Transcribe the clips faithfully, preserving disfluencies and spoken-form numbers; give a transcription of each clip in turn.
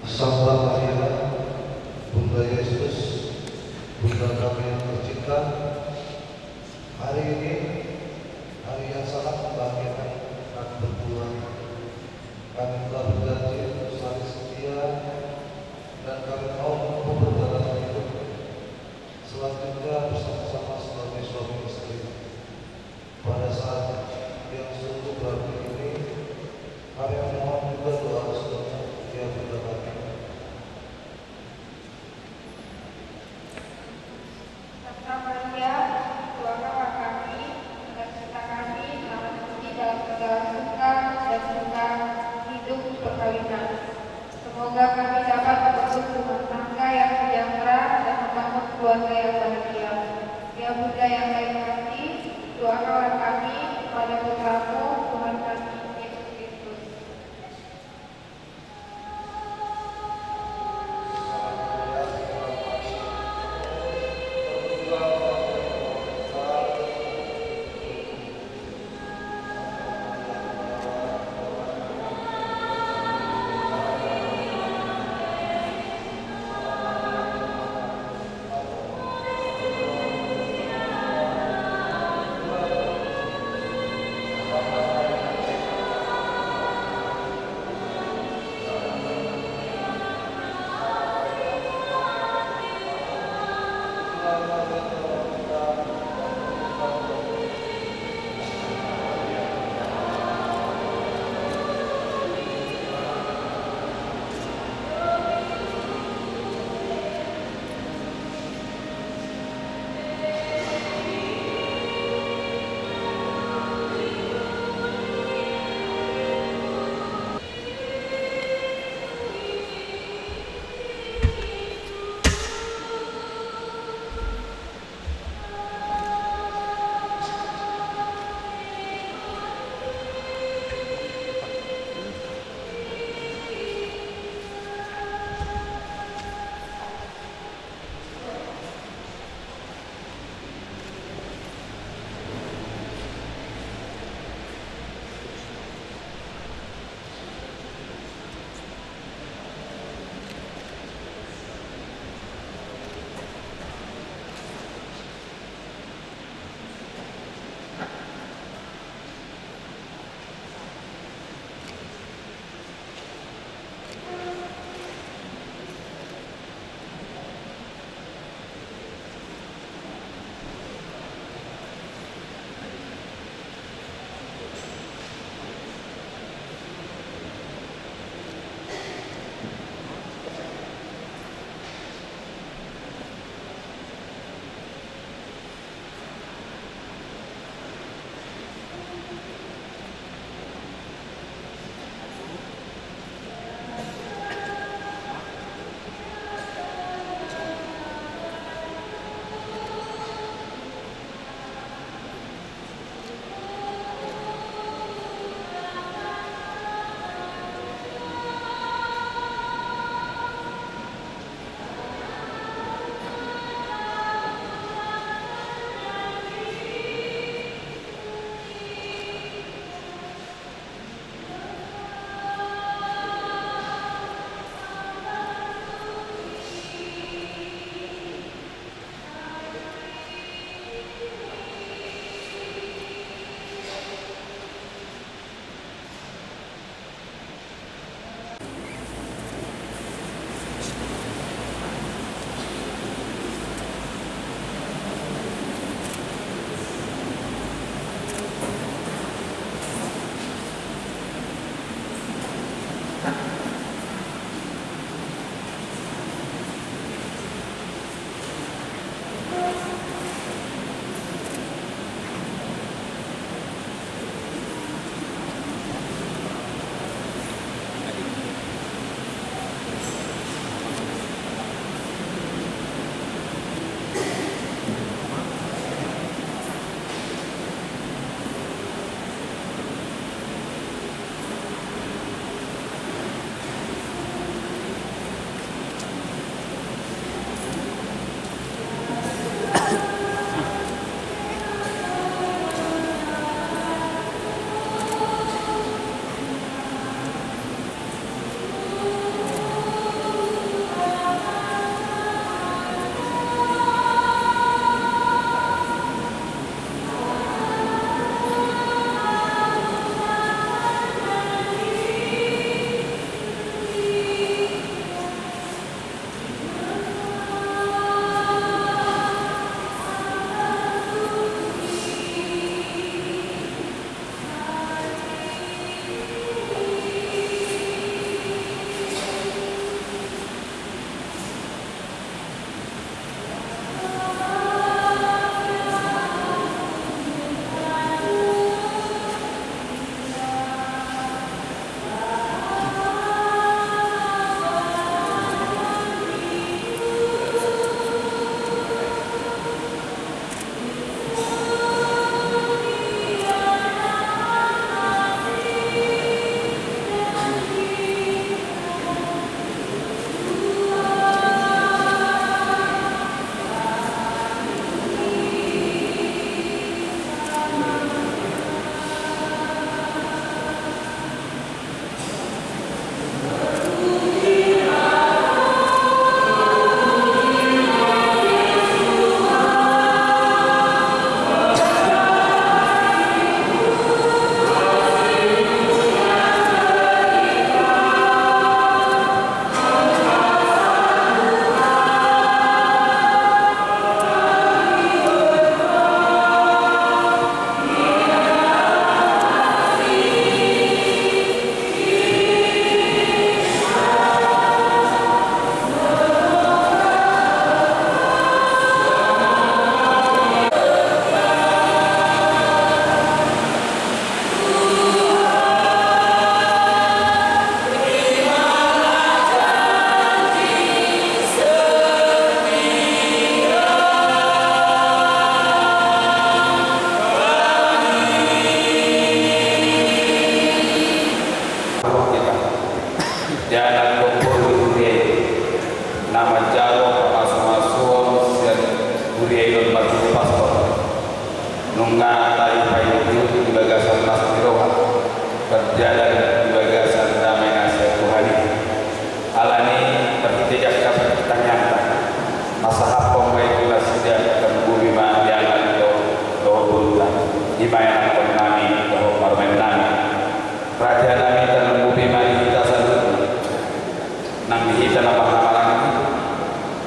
Santa Maria, Bunda Yesus, Bunda kami yang tercinta, hari ini hari yang sangat membahagiakan kami berdua. Kami telah berjanji untuk saling setia dan kami mau menempuh perjalanan hidup selanjutnya bersama-sama sebagai suami istri. Pada saat yang sungguh berarti ini, kami memohon juga doa restunya, ya Bunda kami. Santa Maria, berdoakanlah kami, agar cinta kami dapat tumbuh dalam segala suka dan duka hidup perkawinan. Semoga kami dapat membentuk rumah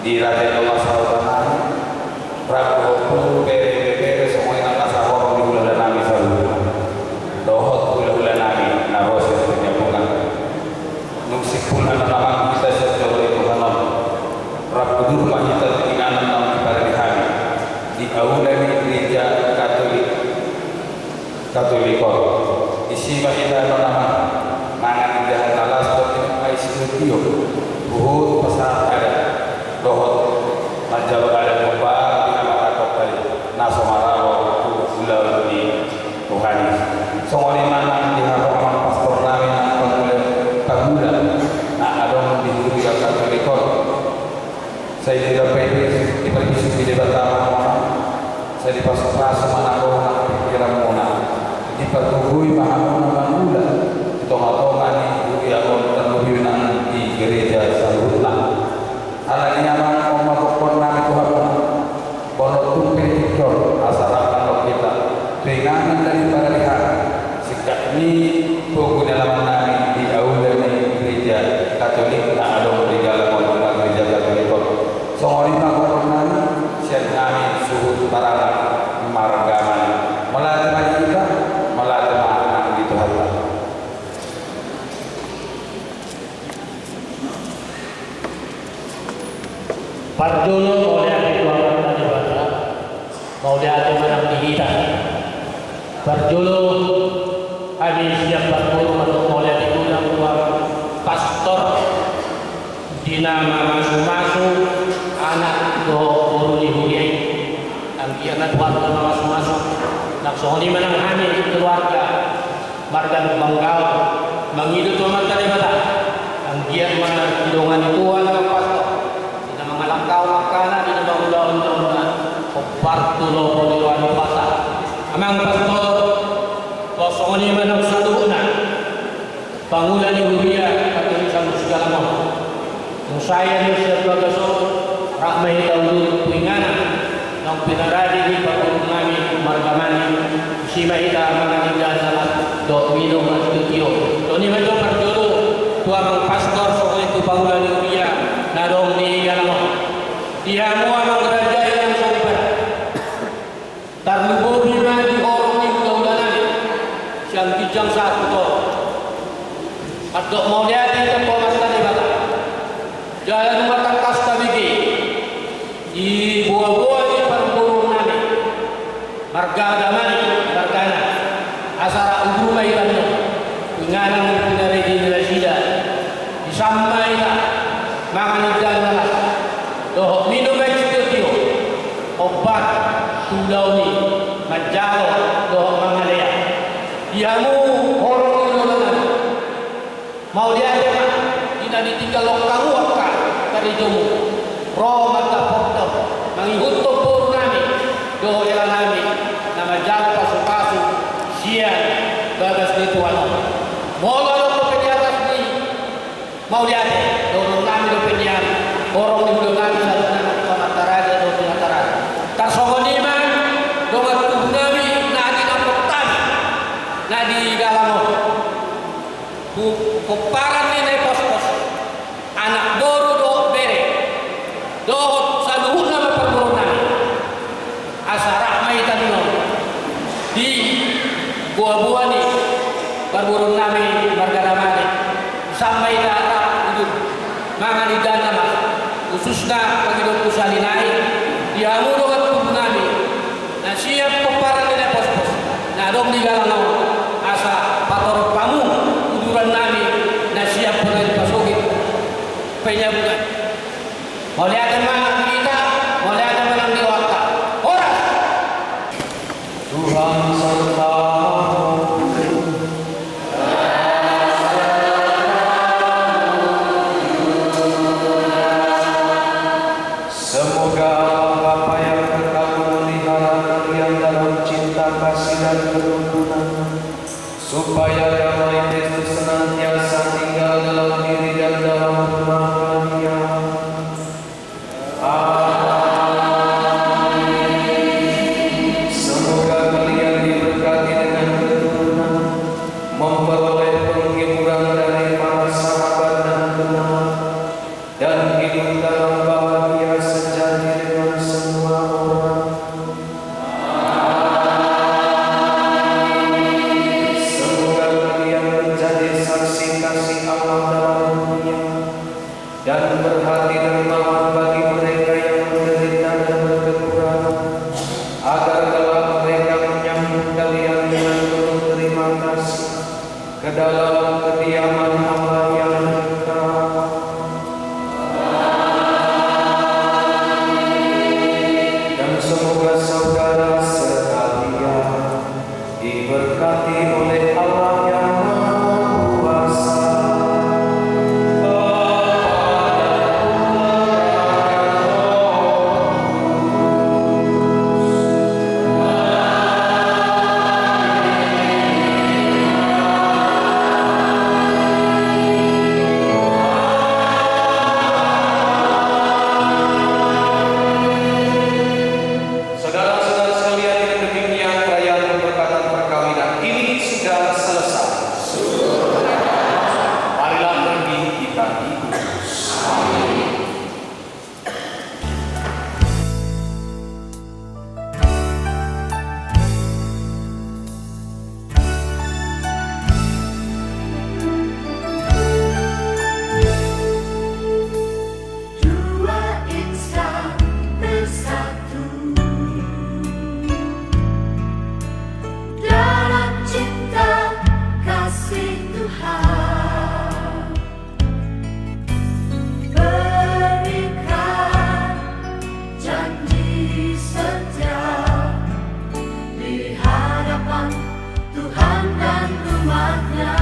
Di raja i do ma sahuta nami, rap dohot boru, bere, ibebere, songon i nang na sahorong di hulahula nami saluhutna, dohot hulahula nami na ro sian parjambutan. Dung simpulna, amang, hita sian joro ni Tuhan on, rap udur ma hita tu inganan naung diparade hami di aula ni Gereja Katolik, Katolik on. Disi ma hita, amang, mangan indahan na las dohot minum aek sitio-tio, huhut pasahat adat dohot manjalo adat hombar di hamatangkon i na so maralo tu ulaon ni Tuhan i. Songon i ma nang di hamu, amang pastor nami, nang pangula, pangula na adong di Gereja Katolik on. Sai diparbisuhi Debata ma hamuna, sai dipasupasu ma nang roha nang pingkiranmuna, dipargogoi ma hamuna mangula di tonga-tonga ni huria on, tarlumobi nang di gereja saluhutna. Alani i, amang, on ma gokhon nami tu hamuna. Molo tung pe di tingki on asa rap nang hita tu inganan na diparade hami, singkat ni pogu ni alaman nami di aula ni Gereja Katolik na adong di Galang on, na Gereja Katolik on. Songon i ma gokhon nami sian hami suhut paranak marga Manik. Mauliate ma di hita, mauliate ma nang di Tuhanta. Parjolo mauliate tu Amanta Debata, mauliate ma nang di hita. Parjolo hami sian parboru mandok mauliate godang tu amang pastor di na mamasumasu anak dohot boru ni huria i. Anggiat ma Tuhan na mamasumasu. Nang songon i ma nang hami keluarga marga Lumban Gaol mangido tu Amanta Debata, anggiat ma didongani Tuhan amang pastor di na mangalangka angka anakna di na mangulahon na hombar tu lomo ni roha ni Tuhanta. Amang pastor, songon i ma nang saluhutna pangula ni huria Katolik Sanggup Sigalang on. Molo sae do sian bagas on, rap ma hita udur tu inganan naung pinarade ni parboru nami marga Manik. Disi ma hita mangan indahan na las dohot minum aek sitio-tio. Songon i ma jo parjolo tu amang pastor, songon i tu pangula ni huria na adong di Galang on. Di hamu amang raja i nang soripada, tarlumobi ma di horong ni hulahula nami sian ginjang sahat tu toru. Mandok mauliate hita tu Amanta Debata jala nunga tangkas tabege di boaboa ni parboru nami marga Damanik margana. Asa rap udur ma hita tu inganan na pinarade ni nasida. Disan ma hita mangan indahan na las dohot minum aek sitio-tio, hombar tu ulaon i manjalo dohot mangalehon. Di hamu horong ni hulahula nami, mauliate ma di na ditinggalhon hamu angka karejomu, ro mandapothon, mangihuthon boru nami dohot hela nami na manjalo pasupasu sian bagas ni Tuhan on. Molo adong dope di atas ni mauliate, dohonon nami dope nian horong ni hulahula nami saluhutna tu Amanta Raja dohot Inanta Raja. Tarsongon i ma dongan tubu nami na di Napontani na di Galang on, hu-, pomparan ni Naipospos, anak boru dohot bere, dohot saluhutna ma parboru nami. Asa rap ma hita di on di boaboa ni parboru nami marga Damanik. Disan ma hita rap udur mangan indahan na las, khususna pangidoanku sahali nai di hamu dongan tubu nami na sian pomparan ni Naipospos na adong di Galang on, asa patorop hamu uduran nami na sian pola ni pasogit penyambungan. Mauliate ma nang di hita, mauliate ma nang di rohanta. Horas. Tuhan sertamu. Semoga Allah Bapa yang kekal memelihara kalian dalam cinta kasih dan kerukunan, supaya damai Kristus senantiasa tinggal dalam diri dan dalam rumah kalian. Amin. Semoga kalian diberkati dengan keturunan, memperoleh penghiburan dari para sahabat dan kenal, dan hidup dalam bahagia Hati dermawan bagi mereka yang menderita dan berkekurangan, agar kelak mereka menyambut kalian dengan penuh terima kasih ke dalam kediaman Allah yang kekal. Dan semoga saudara sekalian diberkati oleh Allah yang Maha Kuasa, Bapa dan Putra dan Roh Kudus. Saudara-saudara sekalian, dengan demikian perayaan pemberkatan perkawinan ini sudah selesai. Marilah pergi kita ikut. Dua insan bersatu dalam cinta kasih Tuhan. Berikrar janji setia di hadapan Tuhan dan umat-Nya.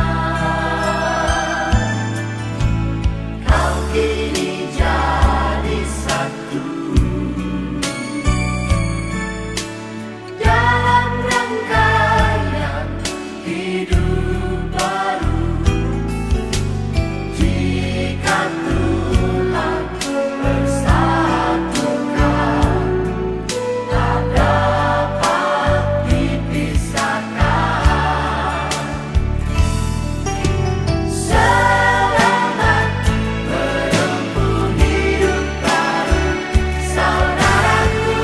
Kau kini jadi satu dalam rangkaian hidup baru. Jika Tuhan persatukan, tak dapat dipisahkan. Selamat menempuh hidup baru, saudaraku,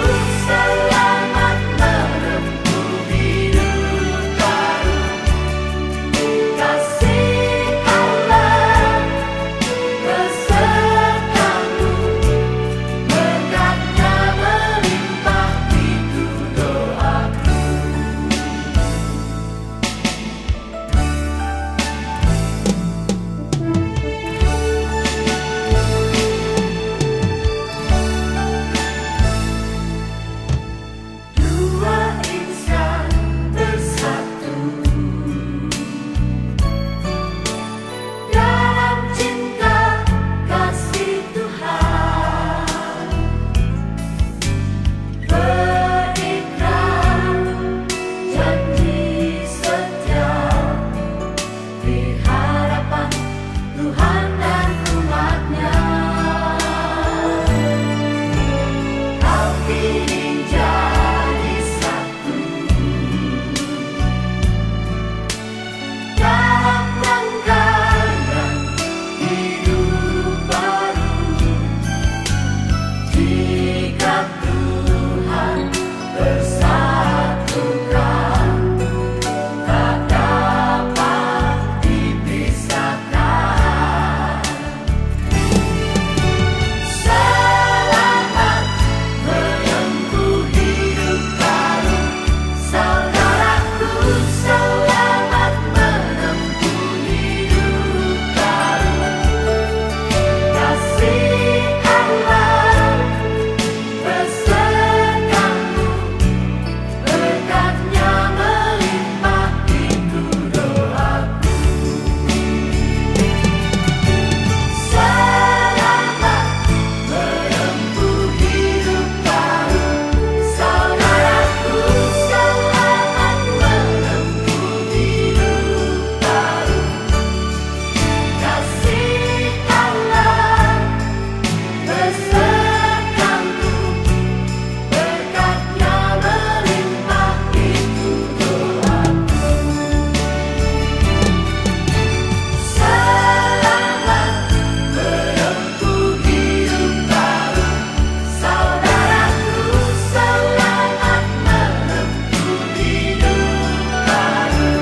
selamat menempuh hidup baru. Kasih Allah besertamu, berkat-Nya melimpah, itu doaku. Dua insan bersatu dalam cinta kasih Tuhan. Berikrar janji setia di hadapan Tuhan dan umat-Nya. Kau kini jadi satu dalam rangkaian hidup baru. Jika Tuhan persatukan, tak dapat dipisahkan. Selamat menempuh hidup baru, saudaraku, selamat menempuh hidup baru. Kasih Allah besertamu, berkat-Nya melimpah, itu doaku. Selamat menempuh hidup baru, saudaraku, selamat menempuh hidup baru. Kasih Allah besertamu, berkat-Nya melimpah, itu doaku. Selamat menempuh hidup baru, saudaraku, selamat menempuh hidup baru.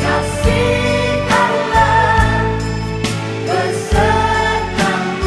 Kasih Allah besertamu,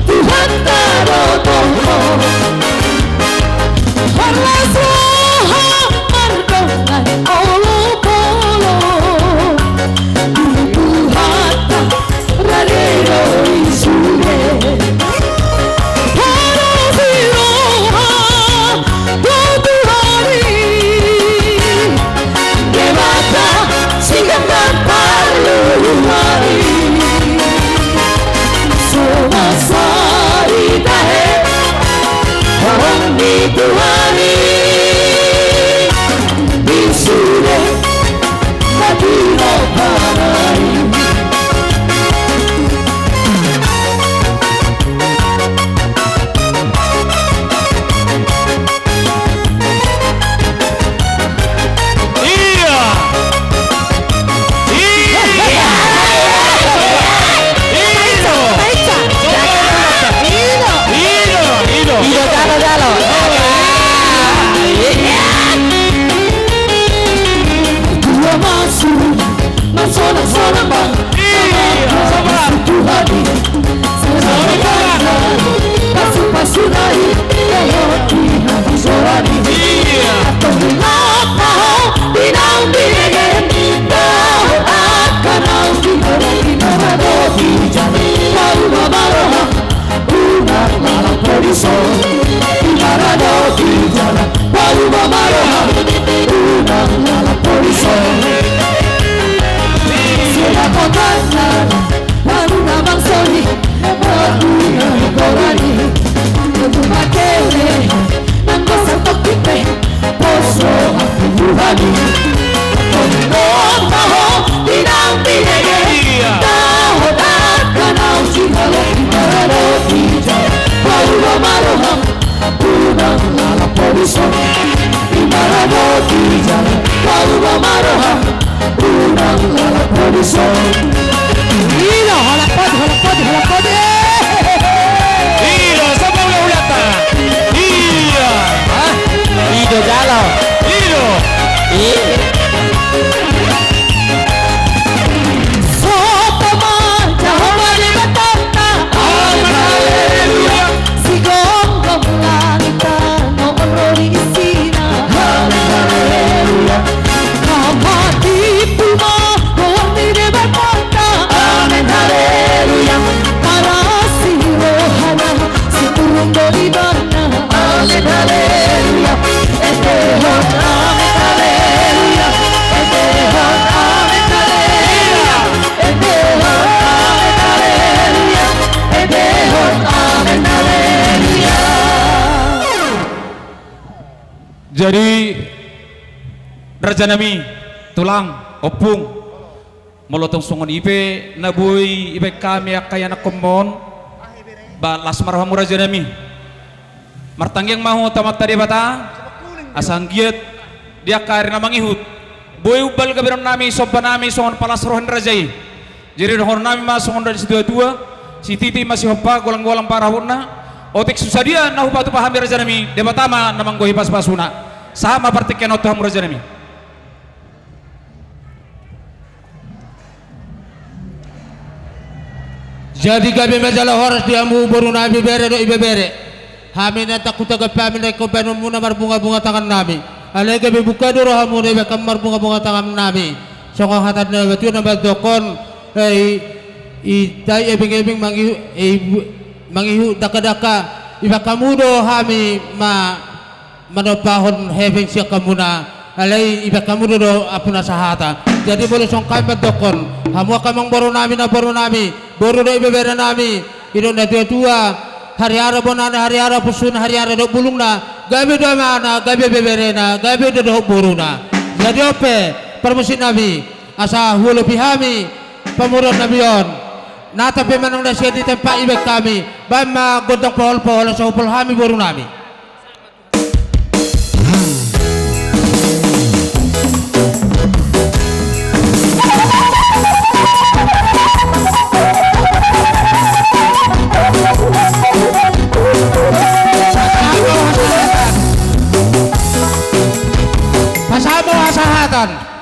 Tuhanta do toho. Parlas roha mardongan olopolop. Tuhanta rade do i sude. Parlas roha do Tuhan i. Debata singkat dan parlu hari. Songon sari tahe, horong ni Tuhan i. Di sude, na tinopa nai. Ia. Ia. Ia. Ido. Ido. Ido. Ido. Ido, jalo, jalo. Ia. Dua masuk. Marsonak-sonak ma. Iya, sobat. Tuhan i. Sobat. Pasu-pasu nai. Iya. Antong di lapa ho, di naung binege. Dohot angka naung di naung di naung di jala. Paruba ma roham. Unang lalap ho dison, imbahen dohot di jala, paruba ma roham, unang lalap ho dison. Suda kota na, baru na bangso i, baru na koran i, baru na kele, nang kosa toki pe. Poso hatimu hami. Tongtong taho di naung binege. Iya. Taho takanau singalo di maralo di jala. Paruba ma roham. Unang lalap ho dison. Di maralo di jala. Paruba ma roham. Unang lalap ho dison. Ilo, halak podi, halak podi, halak podi. Ilo, sambung lo hulata. Iya. Hah? Ido jalo. Ido. Ih. Sopo ma jaha ma di batanta. Amen, haleluya. Sigomgom langit tano on ro di isina. Amen, haleluya. Haha tipu ma goar ni Debata. Amen, haleluya. Parasi rohana, siturung do ibana. Amen, haleluya. Endehon, amen, haleluya. Endehon, amen, haleluya. Endehon, amen, haleluya. Endehon, amen, haleluya. Jadi, rajanami, tulang, ompung, molo tong songon i pe na boi dibaen hami angka ianakhonmu on, ba las ma rohamu rajanami. Martangiang ma hita tu Amanta Debata, asa anggiat di angka ari na mangihut, boi umbal gabenonnami, sombanami songon palas roha ni raja i. Jadi dohononnami ma songon na di situatua, sititi ma sihompa, golang-golang pangarahutna. Otik so sadia na hupatupa hami rajanami, Debata ma na manggohi pasu-pasuna. Sahat ma partingkian on tu hamu rajanami. Jadi gabe ma jala horas di hamu borunami, bere dohot ibebere. Hami na tangkup tagap hami na ingkon baenonmuna marbunga-bunga tangannami. Alai gabe buka do rohamuna dibaen hamu marbunga-bunga tangannami. Songon hata ni natuatua na mandokhon, eh, i, i tai ebeng-ebeng mangihu, eh, i, mangihu dangka-dangka. Dibaen hamu do hami ma manompahon hepeng sian hamuna, alai dibaen hamu do, do ampuna sahata. Jadi molo songon hami mandokhon, hamu angka amangborunami, namborunami, boru dohot ibeberenami, didok natuatua, hariara bonana, hariara pusuna, hariara dohot bulungna, gabe do amana, gabe beberena, gabe do dohot boruna. Jadi on pe, parmusiknami, asa huolopi hami pamoruonnami on. Nata pe manang na sian di tempat dibaen hami, baen ma gondang pohol-pohol asa hupol hami borunami. Kan.